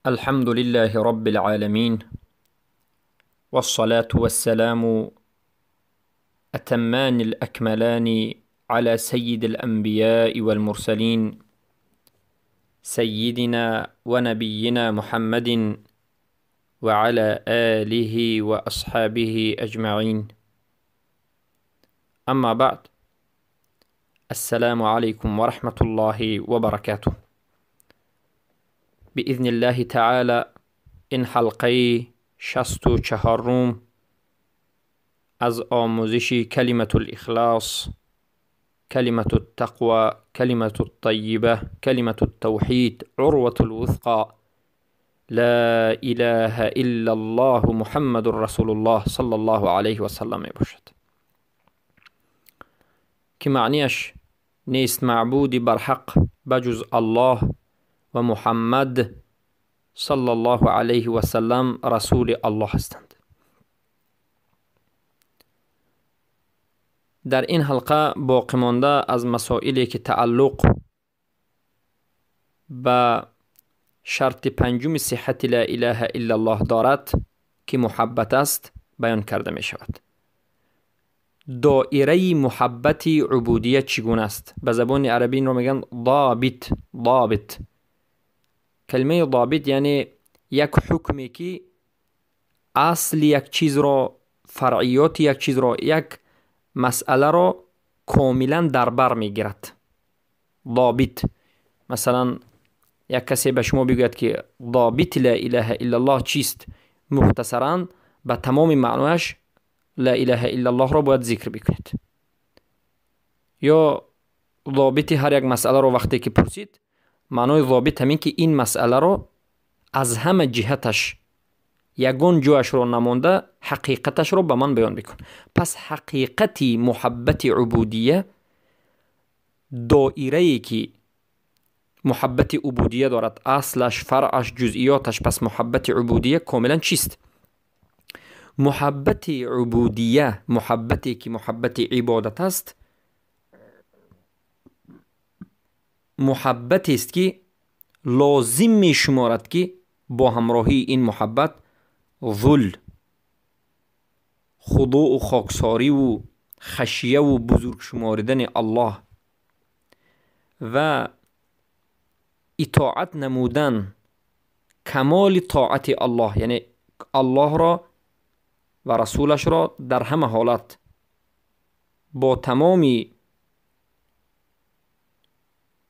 الحمد لله رب العالمين، والصلاة والسلام أتمان الأكملان على سيد الأنبياء والمرسلين، سيدنا ونبينا محمد وعلى آله وأصحابه أجمعين. أما بعد، السلام عليكم ورحمة الله وبركاته. بإذن الله تعالى این حلقه 64 از آموزش کلمة الإخلاص، کلمة التقوى، کلمة الطیبة، کلمة التوحید، عروة الوثقى، لا إله إلا الله محمد رسول الله صلی الله علیه و سلم می باشد که معنیش نیست معبودی برحق بجز الله و محمد صلی الله علیه و سلم رسول الله هستند. در این حلقه باقی مانده از مسائلی که تعلق به شرط پنجم صحت لا اله الا الله دارد که محبت است بیان کرده می شود. دایره محبت عبودیت چگونه است؟ به زبان عربی این رو میگن ضابط. ضابط، کلمه ضابط یعنی یک حکمی که اصل یک چیز را، فرعیات یک چیز را، یک مسئله را کاملا در بر میگیرد. ضابط، مثلا یک کسی به شما بگوید که ضابط لا اله الا الله چیست، مختصرا به تمام معنایش لا اله الا الله را باید ذکر بکنید. یا ضابط هر یک مسئله را وقتی که پرسید، معنای ضابط همین که این مسئله را از همه جهتش یگان جایش را نمانده حقیقتش را به من بیان بکن. پس حقیقت محبت عبودیه، دایره که محبت عبودیه دارد، اصلش، فرعش، جزئیاتش، پس محبت عبودیه کاملا چیست؟ محبت عبودیه، محبتی که محبت عبادت است، محبتی است که لازم می شمارد که با همراهی این محبت ذل، خضوع و خاکساری و خشیه و بزرگ شماردن الله و اطاعت نمودن، کمال طاعت الله، یعنی الله را و رسولش را در همه حالت با تمام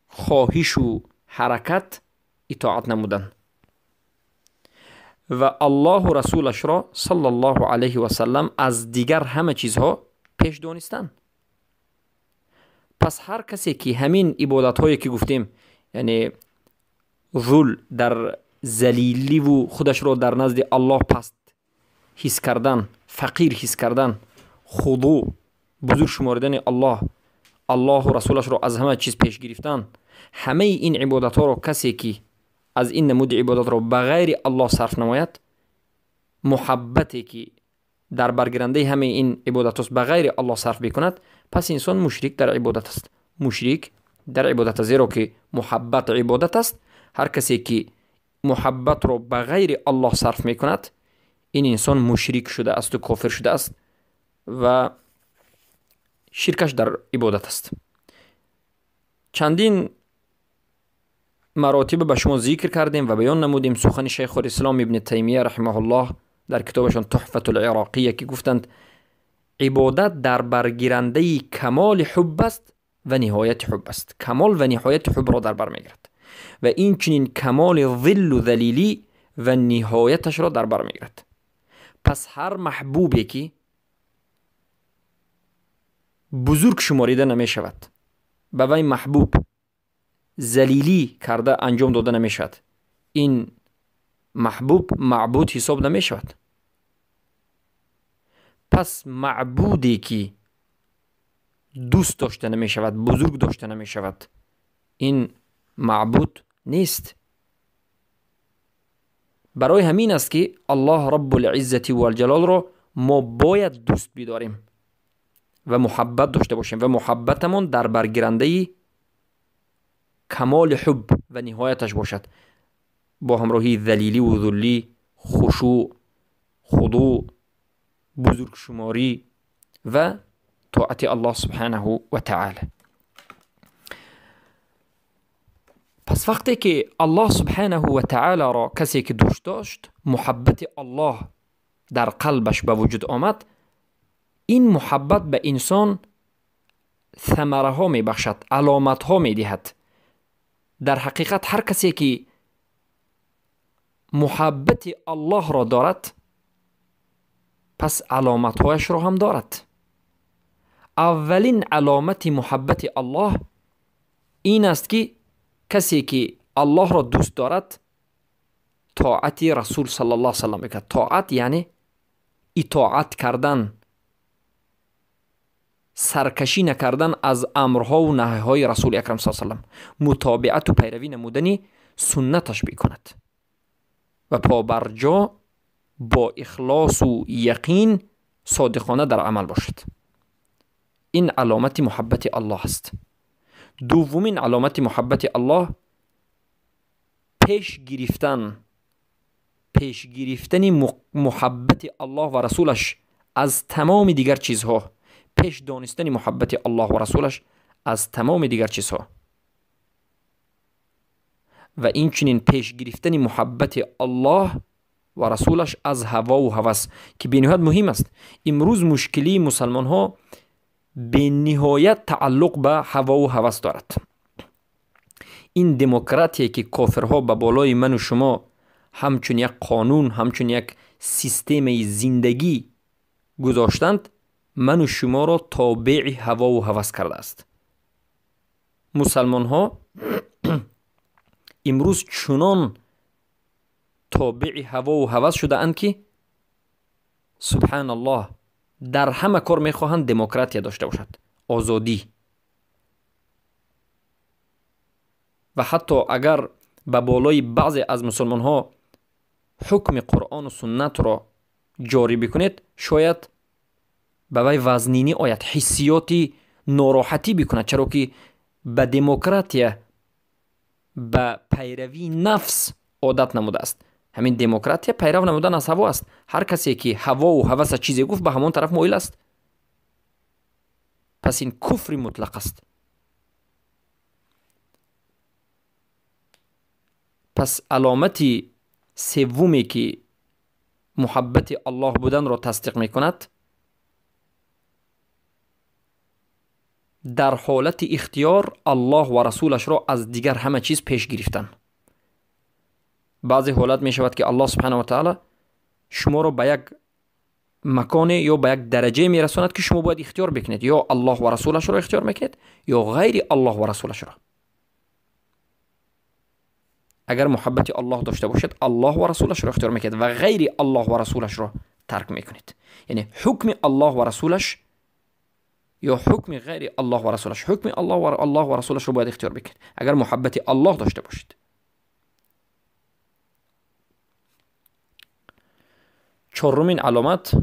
خواهش و حرکت اطاعت نمودن و الله و رسولش را صلی الله علیه و سلم از دیگر همه چیزها پیش دانستن. پس هر کسی که همین عبادت هایی که گفتیم، یعنی ذل در ذلیلی و خودش را در نزد الله پست حس کردن، فقیر حس کردن، خضوع، بزرگ شماردن الله، الله و رسولش را از همه چیز پیش گرفتن، همه این عبادت ها را کسی که از این نمود عبادت را به غیر الله صرف نماید، محبتی که در برگیرنده همه این عبادت است به غیر الله صرف بکند، پس انسان مشرک در عبادت است. مشرک در عبادت است، زیرا که محبت عبادت است. هر کسی که محبت را به غیر الله صرف میکند، این انسان مشرک شده است و کافر شده است و شرکش در عبادت است. چندین مراتب به شما ذکر کردیم و بیان نمودیم سخن شیخ الاسلام ابن تیمیه رحمه الله در کتابشان تحفة العراقیه که گفتند عبادت در برگیرنده کمال حب است و نهایت حب است. کمال و نهایت حب را در بر میگیرد و این چنین کمال ذل و ذلیلی و نهایتش را در بر میگیرد. پس هر محبوبی که بزرگ شماریده نمی شود، به وی محبوب ذلیلی کرده انجام داده نمی شود، این محبوب معبود حساب نمی شود. پس معبودی که دوست داشته نمی شود، بزرگ داشته نمی شود، این معبود نیست. برای همین است که الله رب العزة والجلال را ما باید دوست بداریم و محبت داشته باشیم و محبتمان در برگیرنده کمال حب و نهایتش باشد. бо ҳамроҳии залилӣ-ву зуллӣ, хушӯъ, худӯъ, бузургшуморӣ ва тоати Аллоҳ субҳанаҳу ва таъоло. Пас вақте ки Аллоҳ субҳанаҳу ва таъолоро касе ки дӯст дошт, муҳаббати Аллоҳ дар қалбаш ба вуҷуд омад, ин муҳаббат ба инсон самараҳо мебахшад, аломатҳо медиҳад. Дар ҳақиқат ҳар касе ки муҳаббати Аллоҳро дорад, пас аломатҳояшро ҳам дорад. Аввалин аломати муҳаббати Аллоҳ ин аст, ки касе ки Аллоҳро дӯст дорад, тоати Расул саллаллоҳу алайҳи васаллам мекунад. Тоат яъне итоат кардан, саркашӣ накардан аз амрҳову наҳйҳои Расули акрам саллаллоҳу алайҳи васаллам, мутобиату пайравӣ намудани суннаташ бикунад ва побарҷо бо ихлосу яқин содиқона дар амал бошад. Ин аломати муҳаббати Аллоҳ аст. Дуввумин аломати муҳаббати Аллоҳ пеш гирифтани муҳаббати Аллоҳ ва расулаш аз тамоми дигар чизҳо, пеш донистани муҳаббати Аллоҳ ва расулаш аз тамоми дигар чизҳо ва инчунин пеш гирифтани муҳаббати Аллоҳ ва расулаш аз ҳавову ҳавас, ки бениҳоят муҳим аст. Имрӯз мушкилии мусалмонҳо бениҳоят тааллуқ ба ҳавову ҳавас дорад. Ин демократие ки кофирҳо ба болои ману шумо ҳамчун як қонун, ҳамчун як системаи зиндагӣ гузоштанд, ману шуморо тобеи ҳавову ҳавас кардааст. Мусалмонҳо имрӯз чунон тобеи ҳавову ҳавас шудаанд, ки субҳаналлоҳ, дар ҳама кор мехоҳанд демократия дошта бошад, озодӣ. Ва ҳатто агар ба болои баъзе аз мусулмонҳо ҳукми Қуръону суннатро ҷорӣ бикунед, шояд ба вай вазнинӣ ояд, ҳиссиёти нороҳатӣ бикунад, чаро ки ба демократия, ба пайравии нафс одат намудааст. Ҳамин демократия пайрав намудан аз ҳаво аст. Ҳар касе ки ҳавову ҳаваса чизе гуфт, ба ҳамон тараф моил аст. Пас ин куфри мутлақ аст. Пас аломати севуме ки муҳаббати Аллоҳ буданро тасдиқ мекунад, дар ҳолати ихтиёр Аллоҳ ва расулашро аз дигар ҳама чиз пеш гирифтан. Баъзе ҳолат мешавад, ки Аллоҳ субҳанаҳу ва таъоло шуморо ба як маконе ё ба як дараҷае мерасонад, ки шумо бояд ихтиёр бикунед, ё Аллоҳ ва расулашро ихтиёр мекунед, ё ғайри Аллоҳ ва расулашро. Агар муҳаббати Аллоҳ дошта бошед, Аллоҳ ва расулашро ихтиёр мекунед ва ғайри Аллоҳ ва расулашро тарк мекунед. Яъне ҳукми Аллоҳ ва расулаш ё ҳукми ғайри Аллоҳ ва расулаш, ҳукми Аллоҳ ва расулашро бояд ихтиёр бикунед, агар муҳаббати Аллоҳ дошта бошед. Чорумин аломат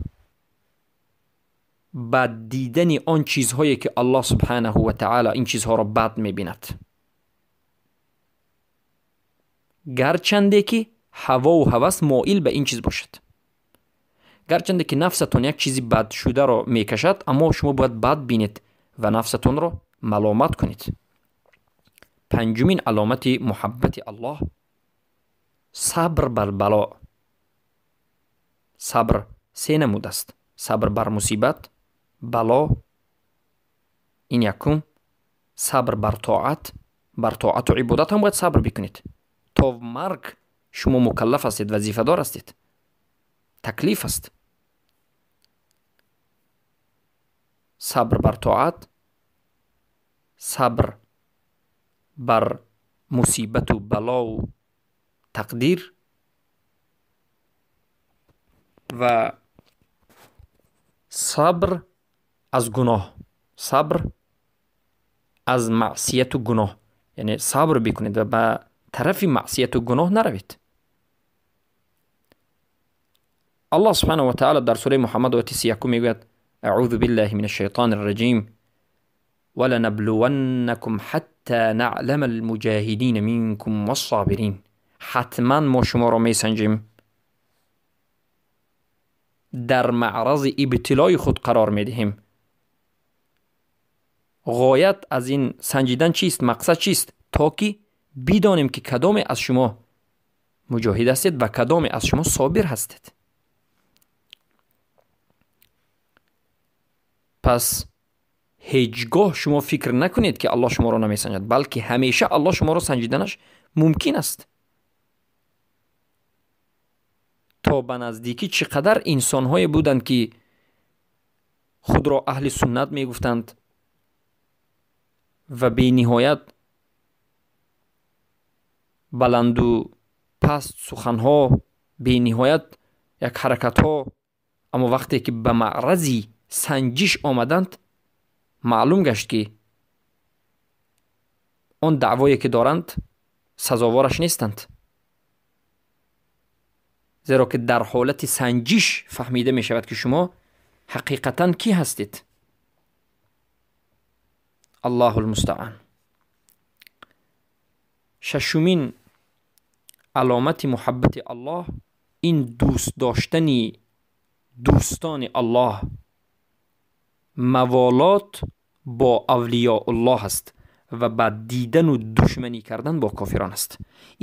бад дидани он чизҳое ки Аллоҳ субҳанаҳу ва таъоло ин чизҳоро бад мебинад, гарчанде ки ҳавову ҳавас моил ба ин чиз бошад, гарчанде ки нафсатон як чизи бадшударо мекашад, аммо шумо бояд бад бинед ва нафсатонро маломат кунед. Панҷумин аломати муҳаббати Аллоҳ сабр бар бало. Сабр се намуд аст: сабр бар мусибат, бало, ин якум, сабр бар тоат, бар тоату ибодат ҳам бояд сабр бикунед. То марг шумо мукаллаф ҳастед, вазифадор ҳастед, таклиф аст. Сабр бар тоат, сабр бар мусибату балову тақдир ва сабр аз гуноҳ, сабр аз маъсияту гуноҳ. Яъне сабр бикунед ва ба тарафи маъсияту гуноҳ наравед. Аллоҳ субҳанаҳу ва таъоло дар сураи Муҳаммад ояти 31 мегӯяд: аъузу биллаҳи мин ашшайтони рраҷим валанаблуваннакум ҳатта наълама алмуҷоҳидина минкум вассобирин. Ҳатман мо шуморо месанҷем, дар маърази ибтилои худ қарор медиҳем. Ғоят аз ин санҷидан чист? Мақсад чист? То ки бидонем ки кадоме аз шумо муҷоҳид ҳастед ва кадоме аз шумо собир ҳастед. Пас ҳеҷ гоҳ шумо фикр накунед ки Аллоҳ шуморо намесанҷад, балки ҳамеша Аллоҳ шуморо санҷиданаш мумкин аст. То ба наздикӣ чӣ қадар инсонҳое буданд ки худро аҳли суннат мегуфтанд ва бениҳоят баланду паст суханҳо, бениҳоят як ҳаракатҳо, аммо вақте ки ба маърази санҷиш омаданд, маълум гашт ки он даъвое ки доранд сазовораш нестанд, зеро ки дар ҳолати санҷиш фаҳмида мешавад ки шумо ҳақиқатан кӣ ҳастед. Аллоҳу алмустаъан. Шашумин аломати муҳаббати Аллоҳ ин дӯст доштани дӯстони Аллоҳ, маволот бо авлиёуллоҳ аст ва бад дидану душманӣ кардан бо кофирон аст.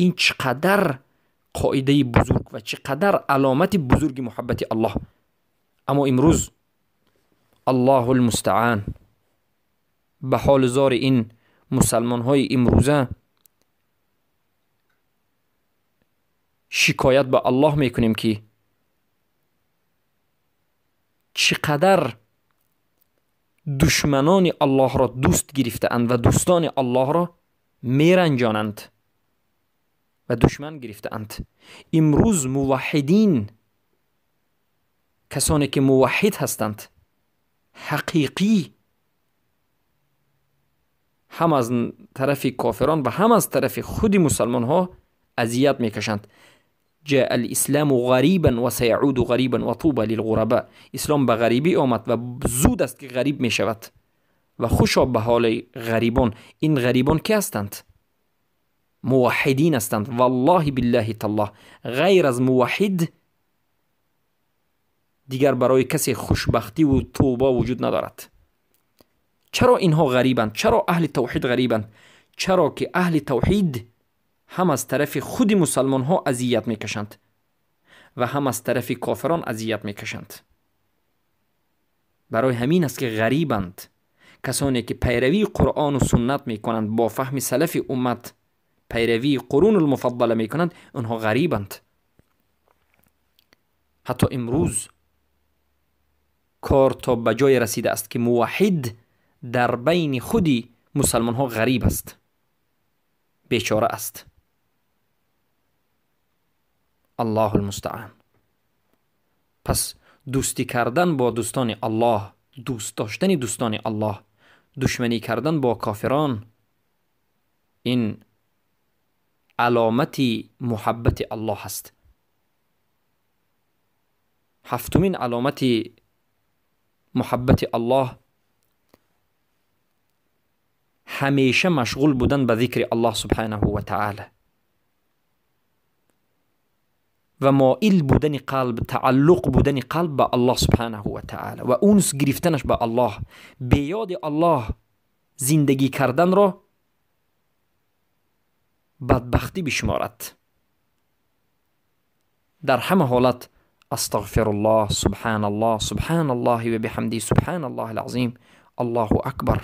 Ин чӣ қадар қоидаи бузург ва чӣ қадар аломати бузурги муҳаббати Аллоҳ. Аммо имрӯз Аллоҳу алмустаъан ба ҳоли зори ин мусалмонҳои имрӯза шикоят ба Аллоҳ мекунем ки чӣ қадар душманони Аллоҳро дӯст гирифтаанд ва дӯстони Аллоҳро меранҷонанд ва душман гирифтаанд. Имрӯз муваҳҳидин, касоне ки муваҳҳид ҳастанд, ҳақиқӣ ҳам аз тарафи кофирон ва ҳам аз тарафи худи мусалмонҳо азият мекашанд. Ҷаа алислому ғарибан ва саяуду ғарибан ва туба лилғураба. Ислом ба ғарибӣ омад ва зуд аст ки ғариб мешавад ва хушо ба ҳоли ғарибон. Ин ғарибон ки ҳастанд? Муваҳҳидин ҳастанд. Валлоҳи биллаҳи таллоҳ, ғайр аз муваҳҳид дигар барои касе хушбахтиву тӯба вуҷуд надорад. Чаро инҳо ғарибанд? Чаро аҳли тавҳид ғарибанд? Чаро ки аҳли тавҳид ҳам аз тарафи худи мусалмонҳо азият мекашанд ва ҳам аз тарафи кофирон азият мекашанд. Барои ҳамин аст ки ғарибанд. Касоне ки пайравии Қуръону суннат мекунанд, бо фаҳми салафи уммат пайравии қурунул муфаддала мекунанд, онҳо ғарибанд. Ҳатто имрӯз кор то ба ҷое расидааст ки муваҳҳид дар байни худи мусалмонҳо ғариб аст, бечора аст. Аллоҳу алмустаъан. Пас дӯстӣ кардан бо дӯстони Аллоҳ, дӯст доштани дӯстони Аллоҳ, душманӣ кардан бо кофирон, ин аломати муҳаббати Аллоҳ аст. Ҳафтумин аломати муҳаббати Аллоҳ ҳамеша машғул будан ба зикри Аллоҳ субҳанаҳу ва таъала ва моил будани қалб, тааллуқ будани қалб ба Аллоҳ субҳанаҳу ва таъала ва унс гирифтанаш ба Аллоҳ. Беёди Аллоҳ зиндагӣ карданро бадбахтӣ бишуморад. Дар ҳама ҳолат астағфируллоҳ, субҳаналлоҳ, субҳаналлоҳи ва биҳамдиҳи, субҳаналлоҳи алазим, Аллоҳу акбар.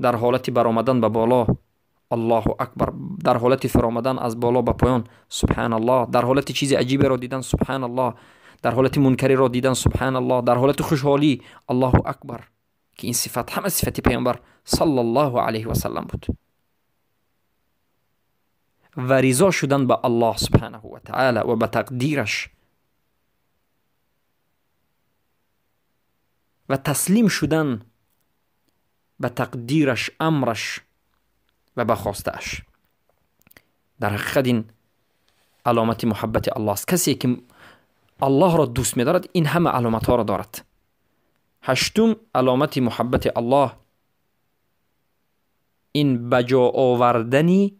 Дар ҳолати баромадан ба боло Аллоҳу акбар, дар ҳолати фаромадан аз боло ба поён субҳаналлоҳ, дар ҳолати чизи аҷиберо дидан субҳаналлоҳ, дар ҳолати мункариро дидан субҳаналлоҳ, дар ҳолати хушҳолӣ Аллоҳу акбар, ки ин сифат ҳама сифати паёмбар саллаллоҳу алайҳи васаллам буд. Ва ризо шудан ба Аллоҳ субҳанаҳу ва таъала ва ба тақдираш ва таслим шудан ба тақдираш, амраш ва ба хостааш. Дар ҳақиқат ин аломати муҳаббати Аллоҳ аст. Касе ки Аллоҳро дӯст медорад, ин ҳама аломатҳоро дорад. Ҳаштум аломати муҳаббати Аллоҳ ин ба ҷо овардани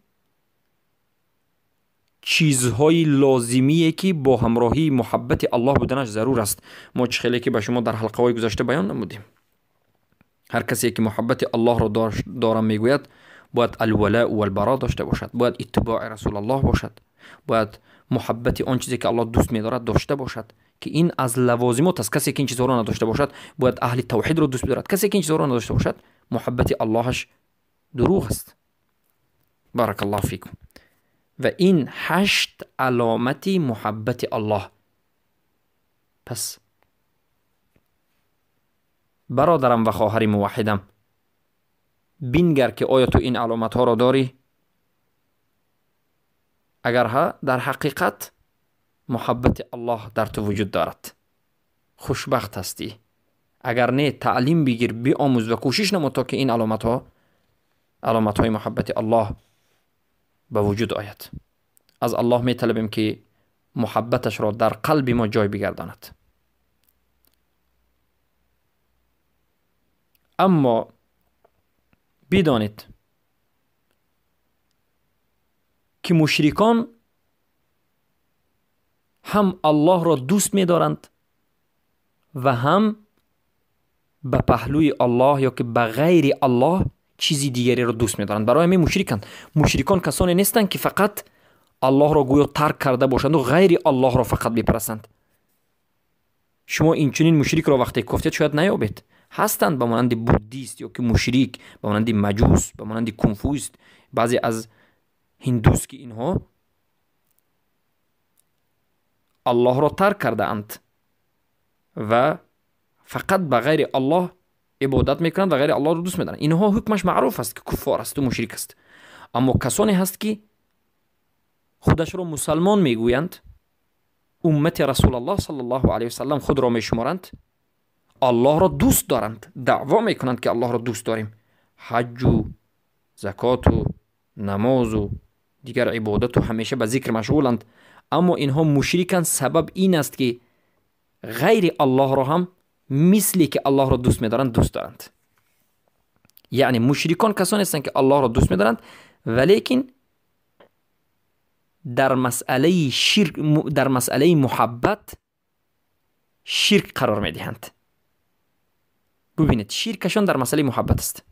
чизҳои лозимие ки бо ҳамроҳии муҳаббати Аллоҳ буданаш зарур аст. Мо чӣ хеле ки ба шумо дар ҳалқаҳои гузашта баён намудем, ҳар касе ки муҳаббати Аллоҳро дорам мегӯяд, бояд алвалау валбаро дошта бошад, бояд иттибои Расулаллоҳ бошад, бояд муҳаббати он чизе ки Аллоҳ дӯст медорад дошта бошад, ки ин аз лавозимот аст. Касе ки ин чизҳоро надошта бошад, бояд аҳли тавҳидро дӯст бидорад. Касе ки ин чизҳоро надошта бошад, муҳаббати Аллоҳаш дурӯғ аст. Баракаллоҳу фикум. Ва ин 8 аломати муҳаббати Аллоҳ. Пас бародарам ва хоҳари муваҳҳидам, бингар ки оё ту ин аломатҳоро дорӣ? Агар ҳа, дар ҳақиқат муҳаббати Аллоҳ дар ту вуҷуд дорад, хушбахт ҳастӣ. Агар не, таълим бигир, биомӯз ва кӯшиш намо то ки ин аломатҳо аломатҳои муҳаббати Аллоҳ ба вуҷуд ояд. Аз Аллоҳ металабем ки муҳаббаташро дар қалби мо ҷой бигардонад. Аммо бидонед ки мушрикон ҳам Аллоҳро дӯст медоранд ва ҳам ба паҳлӯи Аллоҳ ё ки ба ғайри Аллоҳ чизи дигареро дӯст медоранд. Барои ҳамин мушриканд. Мушрикон касоне нестанд ки фақат Аллоҳро гӯё тарк карда бошанду ғайри Аллоҳро фақат бипарастанд. Шумо инчунин мушрикро вақте кофтед шояд наёбед. Ҳастанд ба монанди буддист ё ки мушрик, ба монанди маҷус, ба монанди кунфуист, баъзе аз ҳиндус ки инҳо Аллоҳро тарк кардаанд ва фақат ба ғайри Аллоҳ ибодат мекунанд ва ғайри Аллоҳро дӯст медоранд. Инҳо ҳукмаш маъруф аст ки куффор асту мушрик аст. Аммо касоне ҳаст ки худашро мусалмон мегӯянд, уммати Расулаллоҳ саллаллоҳу алайҳи васаллам худро мешуморанд, Аллоҳро дӯст доранд, даъво мекунанд ки Аллоҳро дӯст дорем, ҳаҷҷу закоту намозу дигар ибодату ҳамеша ба зикр машғуланд. Аммо инҳо мушриканд. Сабаб ин аст ки ғайри Аллоҳро ҳам мисле ки Аллоҳро дӯст медоранд дӯст доранд. Яъне мушрикон касоне ҳастанд ки Аллоҳро дӯст медоранд, валекин дар масъалаи ширк, дар масъалаи муҳаббат ширк қарор медиҳанд. Бубинед, ширкашон дар масъалаи муҳаббат аст.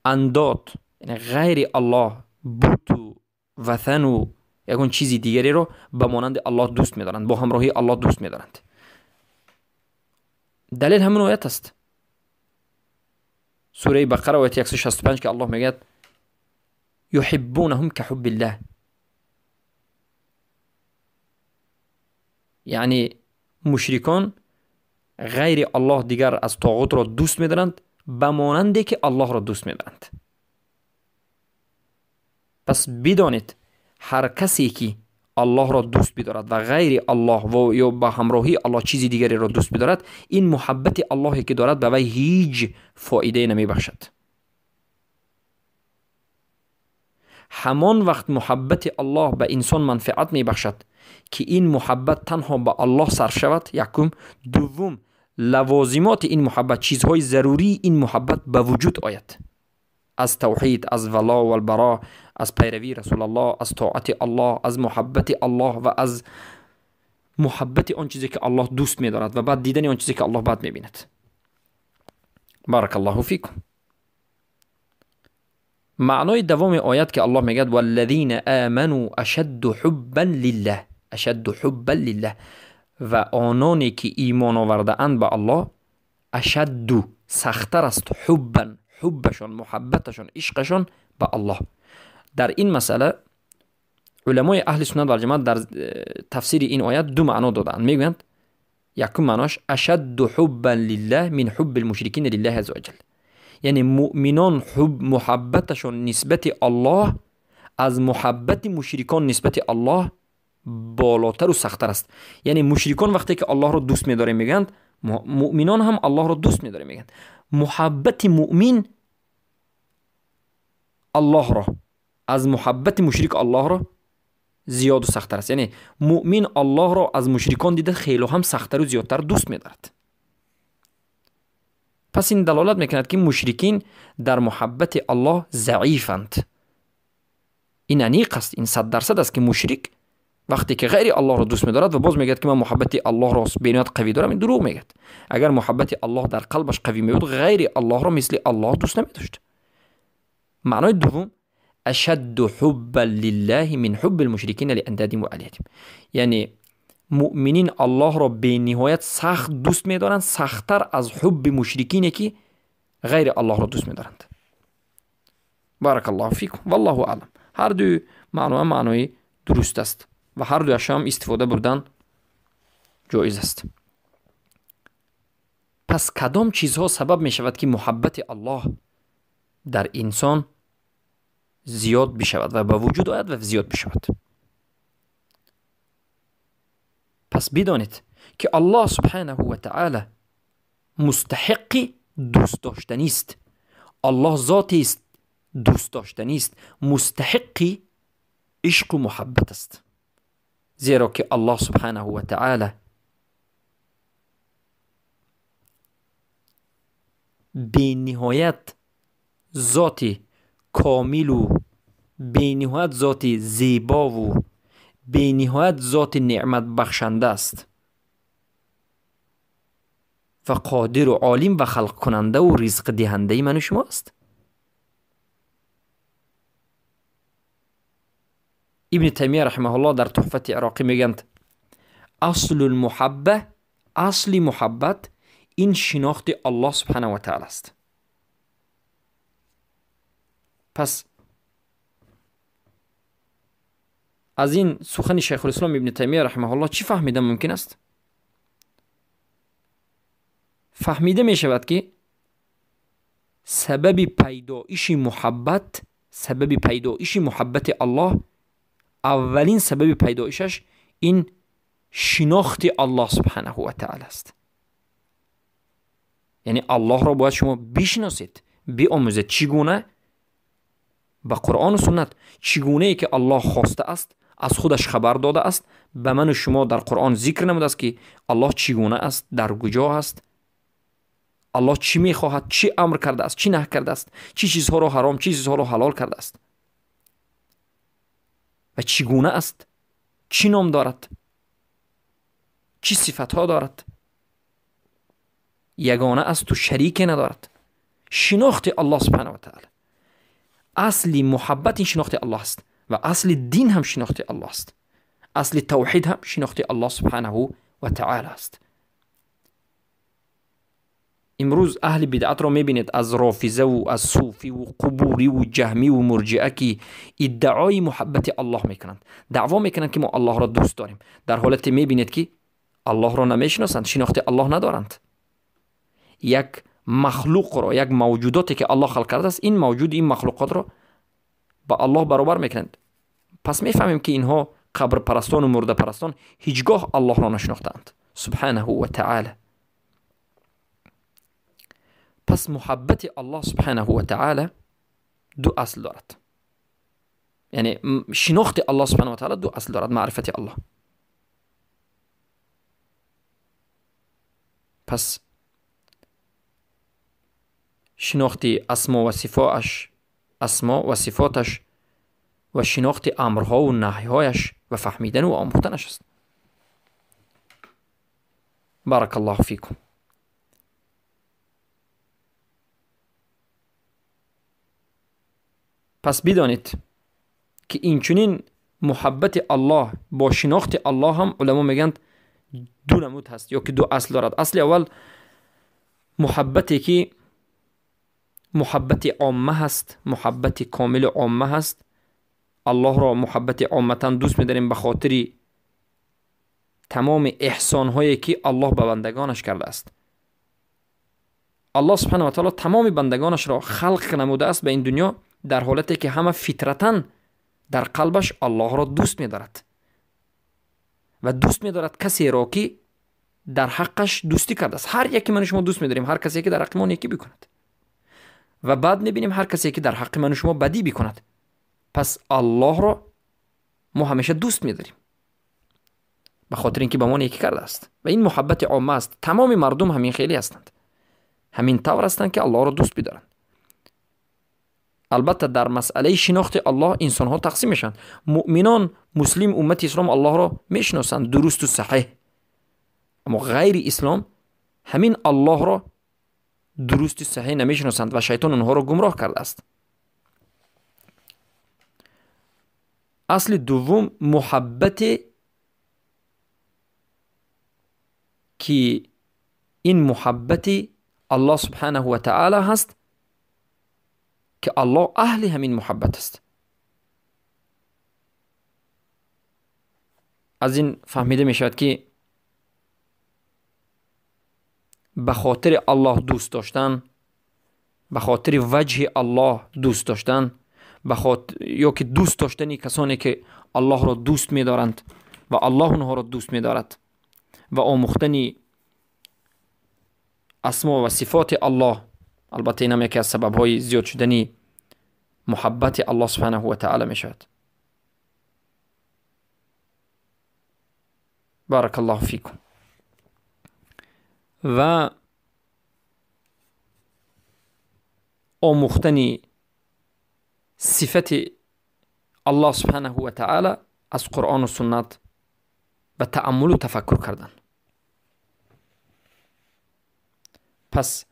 Андод, яъне ғайри Аллоҳ, буту ватану ягон чизи дигареро ба монанди Аллоҳ дӯст медоранд, бо ҳамроҳии Аллоҳ дӯст медоранд. Далел ҳамин оят аст. Сураи Бақара ояти 165 ки Аллоҳ мегӯяд: юҳиббунаҳум каҳуббиллаҳ. Яъне мушрикон ғайри Аллоҳ дигар аз тоғутро дӯст медоранд ба монанде ки Аллоҳро дӯст медоранд. Пас бидонед ҳар касе ки Аллоҳро дӯст бидорад ва ғайри Аллоҳ ва ё ба ҳамроҳии Аллоҳ чизи дигареро дӯст бидорад, ин муҳаббати Аллоҳе ки дорад ба вай ҳеҷ фоидае намебахшад. Ҳамон вақт муҳаббати Аллоҳ ба инсон манфиат мебахшад ки ин муҳаббат танҳо ба Аллоҳ сарф шавад, якум. Дуввум, лавозимоти ин муҳаббат, чизҳои зарурии ин муҳаббат ба вуҷуд ояд. Аз тавҳид, аз вало валбаро, аз пайравии Расулаллоҳ, аз тоати Аллоҳ, аз муҳаббати Аллоҳ ва аз муҳаббати он чизе ки Аллоҳ дӯст медорад ва баъд дидани он чизе ки Аллоҳ бад мебинад. Баракаллоҳу фикум. Маънои давоми оят ки Аллоҳ мегӯяд: валлазина аману ашадду ҳуббан лиллаҳ, ашадду ҳуббан лиллаҳ, ва ононе ки имон овардаанд ба Аллоҳ, ашадду сахттар аст, ҳуббан, ҳуббашон, муҳаббаташон, ишқашон ба Аллоҳ. Дар ин масъала уламои аҳли суннат валҷамоат дар тафсири ин оят ду маъно додаанд. Мегӯянд якум маъноаш ашадду ҳуббан лиллаҳ мин ҳубби лмушрикина лиллаҳи азза ваҷал, яъне муъминон ҳуб муҳаббаташон нисбати Аллоҳ аз муҳаббати мушрикон нисбати Аллоҳ болотару сахттар аст. Яъне мушрикон вақте ки Аллоҳро дӯст медорем мегӯянд, муъминон ҳам Аллоҳро дӯст медорем мегӯянд. Муҳаббати муъмин Аллоҳро аз муҳаббати мушрик Аллоҳро зиёду сахттар аст. Яъне муъмин Аллоҳро аз мушрикон дида хело ҳам сахттару зиёдтар дӯст медорад. Пас ин далолат мекунад ки мушрикин дар муҳаббати Аллоҳ заифанд. Ин аниқ аст, ин 100% аст, ки мушрик вақте ки ғайри Аллоҳро дӯст медорад ва боз мегӯяд, ки ман муҳаббати Аллоҳро бениҳоят қавӣ дорам, ин дурӯғ мегӯяд. Агар муҳаббати Аллоҳ дар қалбаш қавӣ мебуд, ғайри Аллоҳро мисли Аллоҳ дӯст намедошт. Маънои дуввум ашадду ҳуббан лиллаҳи мин ҳуббил мушрикина лиандадим ва алиҳатим, яъне муъминин Аллоҳро бениҳоят сахт дӯст медоранд, сахттар аз ҳубби мушрикине, ки ғайри Аллоҳро дӯст медоранд. Баракаллоҳу фикум, валлоҳу аълам. Ҳар дуи маъно маънои дуруст аст ва ҳар дуяш ҳам истифода бурдан ҷоиз аст. Пас кадом чизҳо сабаб мешавад, ки муҳаббати Аллоҳ дар инсон зиёд бишавад ва ба вуҷуд ояд ва зиёд бишавад? Пас бидонед, ки Аллоҳ субҳанаҳу ва таъала мустаҳиқи дӯстдоштанист. Аллоҳ зотест дӯстдоштанист, мустаҳиқи ишқу муҳаббат аст. Зеро ки Аллоҳ субҳанаҳу ва таъала бениҳоят зоти комилу бениҳоят зоти зебову бениҳоят зоти неъматбахшанда аст ва қодиру олим ва халқкунандаву ризқдиҳандаи ману шумо аст. Ибни Таймия раҳимаҳуллоҳ дар Туҳфати Ироқӣ мегӯянд: аслул муҳабба, асли муҳаббат ин шинохти Аллоҳ субҳанаҳу ва таъала аст. Пас аз ин сухани Шайхулислом Ибни Таймия раҳимаҳуллоҳ чӣ фаҳмида мумкин аст? Фаҳмида мешавад, ки сабаби пайдоиши муҳаббат, сабаби пайдоиши муҳаббати Аллоҳ, аввалин сабаби пайдоишаш ин шинохти Аллоҳ субҳанаҳу ва таъала аст. Яъне Аллоҳро бояд шумо бишиносед, биомӯзед. Чӣ гуна? Ба Қуръону суннат. Чӣ гунае ки Аллоҳ хостааст, аз худаш хабар додааст, ба ману шумо дар Қуръон зикр намудааст, ки Аллоҳ чӣ гуна аст, дар куҷо аст, Аллоҳ чӣ мехоҳад, чӣ амр кардааст, чӣ наҳ кардааст, чӣ чизҳоро ҳаром, чӣ чизҳоро ҳалол кардааст ва чӣ гуна аст, чӣ ном дорад, чӣ сифатҳо дорад, ягона асту шарике надорад. Шинохти Аллоҳ субҳанаҳу ва таъала, асли муҳаббат ин шинохти Аллоҳ аст ва асли дин ҳам шинохти Аллоҳ аст, асли тавҳид ҳам шинохти Аллоҳ субҳанаҳу ва таъала аст. Имрӯз аҳли бидъатро мебинед аз рофизаву аз суфиву қубуриву ҷаҳмиву мурҷиа, ки иддаои муҳаббати Аллоҳ мекунанд, даъво мекунанд, ки мо Аллоҳро дӯст дорем. Дар ҳолате мебинед, ки Аллоҳро намешиносанд, шинохти Аллоҳ надоранд. Як махлуқро, як мавҷудоте ки Аллоҳ халқ кардааст, ин мавҷуд, ин махлуқотро ба Аллоҳ баробар мекунанд. Пас мефаҳмем, ки инҳо қабрпарастону мурдапарастон ҳеҷ гоҳ Аллоҳро нашинохтаанд субҳанаҳу ва таъала. Пас муҳаббати Аллоҳ субҳанаҳу ва таъала ду асл дорад. Яъне шинохти Аллоҳ субҳанаҳу ва таъала ду асл дорад, маърифати Аллоҳ. Пас шинохти асмо ва сифоаш, асмо ва сифоташ ва шинохти амрҳову наҳйҳояш ва фаҳмидану омӯхтанаш аст. Баракаллоҳу фикум. Пас бидонед, ки инчунин муҳаббати Аллоҳ бо шинохти Аллоҳ ҳам уламо мегӯянд ду намуд ҳаст ё ки ду асл дорад. Асли аввал муҳаббате, ки муҳаббати омма ҳаст, муҳаббати комили омма ҳаст. Аллоҳро муҳаббати омматан дӯст медорем ба хотири тамоми эҳсонҳое, ки Аллоҳ ба бандагонаш кардааст. Аллоҳ субҳанаҳу ва таъала тамоми бандагонашро халқ намудааст ба ин дунё дар ҳолате, ки ҳама фитратан дар қалбаш Аллоҳро дӯст медорад ва дӯст медорад касеро, ки дар ҳаққаш дӯстӣ кардааст. Ҳар яке ману шумо дӯст медорем ҳар касе, ки дар ҳаққи мо некӣ бикунад, ва баъд мебинем ҳар касе, ки дар ҳаққи ману шумо бадӣ бикунад. Пас Аллоҳро мо ҳамеша дӯст медорем ба хотири ин ки ба мо некӣ кардааст ва ин муҳаббати омма аст. Тамоми мардум ҳамин хеле ҳастанд, ҳамин тавр ҳастанд, ки Аллоҳро дӯст бидоранд. Албатта дар масъалаи шинохти Аллоҳ инсонҳо тақсим мешаванд. Муъминон, муслим, уммати ислом Аллоҳро мешиносанд дурусту саҳеҳ, аммо ғайри ислом ҳамин Аллоҳро дурусту саҳеҳ намешиносанд ва шайтон онҳоро гумроҳ кардааст. Асли дуввум муҳаббате ки ин муҳаббати Аллоҳ субҳанаҳу ва таъала ҳаст, ки Аллоҳ аҳли ҳамин муҳаббат аст. Аз ин фаҳмида мешавад, ки ба хотири Аллоҳ дӯст доштан, ба хотири ваҷҳи Аллоҳ дӯст доштан, ё ки дӯст доштани касоне ки Аллоҳро дӯст медоранд ва Аллоҳ онҳоро дӯст медорад ва омӯхтани асмо ва сифоти Аллоҳ, албатта ин ҳам яке аз сабабҳои зиёд шудани муҳаббати Аллоҳ субҳанаҳу ва таъала мешавад. Баракаллоҳу фикум. Ва омӯхтани сифати Аллоҳ субҳанаҳу ва таъала аз Қуръону суннат ва тааммулу тафаккур кардан. Пас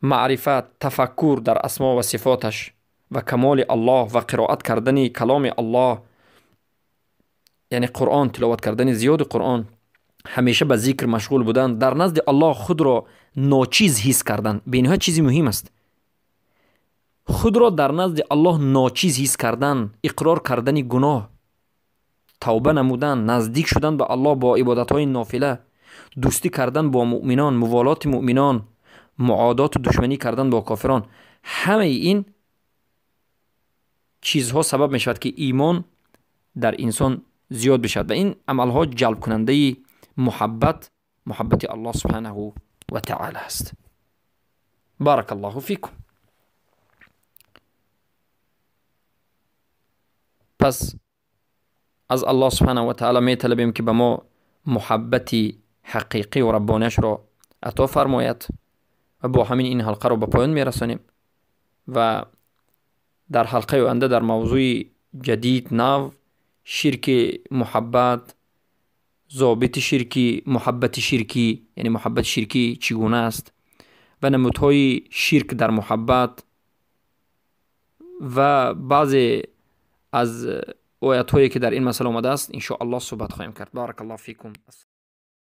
маърифат, тафаккур дар асмо ва сифоташ ва камоли Аллоҳ ва қироат кардани каломи Аллоҳ, яъне Қуръон, тиловат кардани зиёди Қуръон, ҳамеша ба зикр машғул будан, дар назди Аллоҳ худро ночиз ҳис кардан бениҳоят чизи муҳим аст. Худро дар назди Аллоҳ ночиз ҳис кардан, иқрор кардани гуноҳ, тавба намудан, наздик шудан ба Аллоҳ бо ибодатҳои нофила, дӯстӣ кардан бо муъминон, муволоти муъминон, муодоту душманӣ кардан бо кофирон, ҳамаи ин чизҳо сабаб мешавад, ки имон дар инсон зиёд бишавад ва ин амалҳо ҷалбкунандаи муҳаббати Аллоҳ субҳанаҳу ва таъала аст. Баракаллоҳу фикум. Пас аз Аллоҳ субҳанаҳу ва таъала металабем, ки ба мо муҳаббати ҳақиқӣ ва раббонияшро ато фармояд ва бо ҳамин ин ҳалқаро ба поён мерасонем ва дар ҳалқаи оянда дар мавзӯи ҷадид, нав, ширки муҳаббат, зобити ширкӣ, муҳаббати ширкӣ, яъне муҳаббати ширкӣ чӣ гуна аст ва намудҳои ширк дар муҳаббат ва баъзе аз оятҳое ки дар ин масъала омадааст, иншоаллоҳ суҳбат хоҳем кард. Баракаллоҳу фикум.